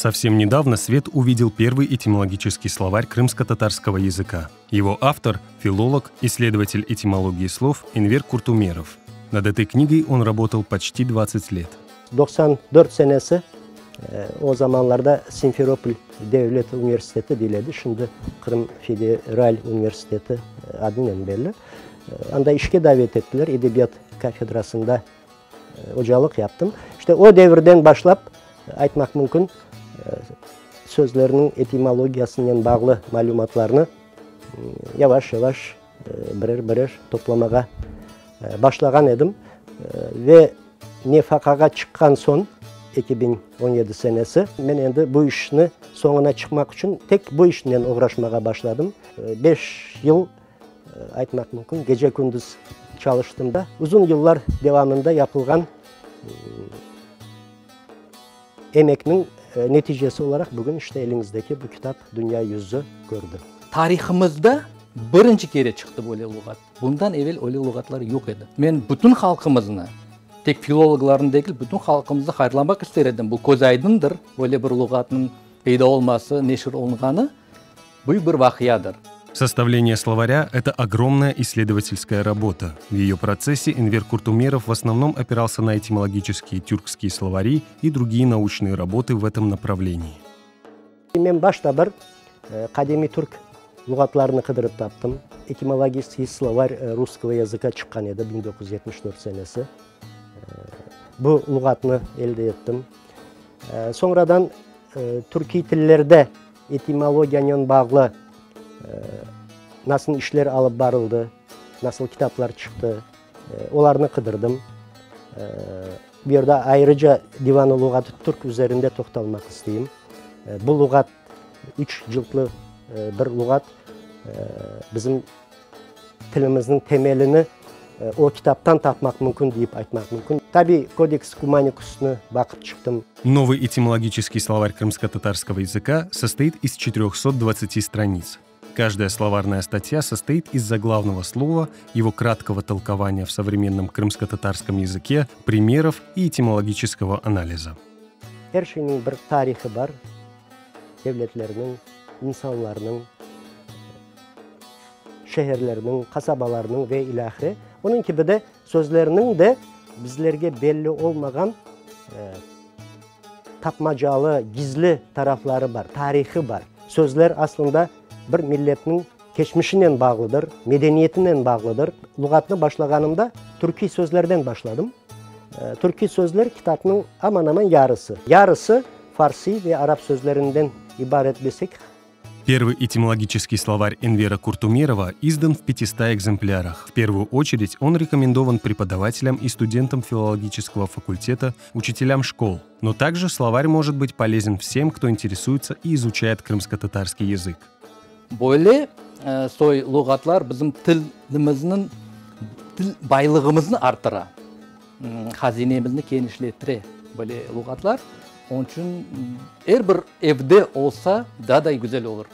Совсем недавно свет увидел первый этимологический словарь крымско-татарского языка. Его автор – филолог, исследователь этимологии слов Энвер Куртумеров. Над этой книгой он работал почти 20 лет. 94 senesi o zamanlarda Simferopol devlet universiteti deyil edi, şimdi Qırım federal universiteti adınen belli. Anda işke davet ettiler, edebiyat kafedrasında ocalıq yaptım. İşte o devirden başlap, aytmaq mümkün, sözlerniñ etimologiyasınen bağlı malümatlarnı yavaş-yavaş birer-birer toplamağa başlağan edim. Ve nefaqağa çıqqan soñ, 2017 senesi, men endi bu işni soñuna çıqmaq içün tek bu işnen oğraşmağa başladım. Beş yıl, aytmaq mümkün, gece-kündüz çalıştım da. Uzun yıllar devamında yapılğan emekniñ neticesi olaraq bugün işte eliñizdeki bu kitap dünya yüzü kördi. Tarihımızda birinci kere çıqtı böyle luğat. Bundan evel öyle luğatlar yoq edi. Men bütün halqımıznı, tek filologlarnı degil, bütün halqımıznı hayırlamaq ister edim. Bu köz aydındır, böyle bir luğatnıñ peyda olması, neşir olunğanı büyük bir vaqiadır. Составление словаря – это огромная исследовательская работа. В ее процессе Энвер Куртумеров в основном опирался на этимологические тюркские словари и другие научные работы в этом направлении. Men başta bir qadimiy türk luğatlarını qıdırıp taptım. Этимологический словарь русского языка çıqqan edi 1974 senesi. Bu luğatnı elde ettim. Soñradan türkiy tillerde etimologiyanen bağlı nasıl işler alıp barıldı, nasıl kitaplar çıqtı, olarnı qıdırdım. Bu yerde ayrıca Divan-ı luğat-ı türk üzerinde toqtalmaq isteyim. Bu luğat üç cıltlı bir luğat, bizim tilimizniñ temelini o kitaptan tapmaq mümkün deyip aytmaq mümkün. Tabiy, Kodeks Kumanikusnı baqıp çıqtım. Новый этимологический словарь крымско-татарского языка состоит из 420 страниц. Каждая словарная статья состоит из заглавного слова, его краткого толкования в современном крымско-татарском языке, примеров и этимологического анализа. Er şeyniñ bir tarihı bar, devletlerniñ, insanlarnıñ, şeherlerniñ, qasabalarnıñ ve ilâhre. Onıñ kibi de sözlerniñ de bizlerge belli olmağan tapmacalı, gizli tarafları bar, tarihı bar. Sözler aslında bir milletniñ keçmişinen bağlıdır, medeniyetinen bağlıdır. Luğatnı başlağanımda türkiy sözlerden başladım. Türkiy sözler kitapnıñ aman-aman yarısı. Yarısı farsiy ve arap sözlerinden ibaret desek. Первый этимологический словарь Энвера Куртумерова издан в 500 экземплярах. В первую очередь он рекомендован преподавателям и студентам филологического факультета, учителям школ. Но также словарь может быть полезен всем, кто интересуется и изучает крымско-татарский язык. Böyle soy luğatlar bizim tilimizniñ, til baylığımıznı arttıra, hazinemizni kenişlettire böyle luğatlar. Onıñ içün er bir evde olsa, daa da güzel olur.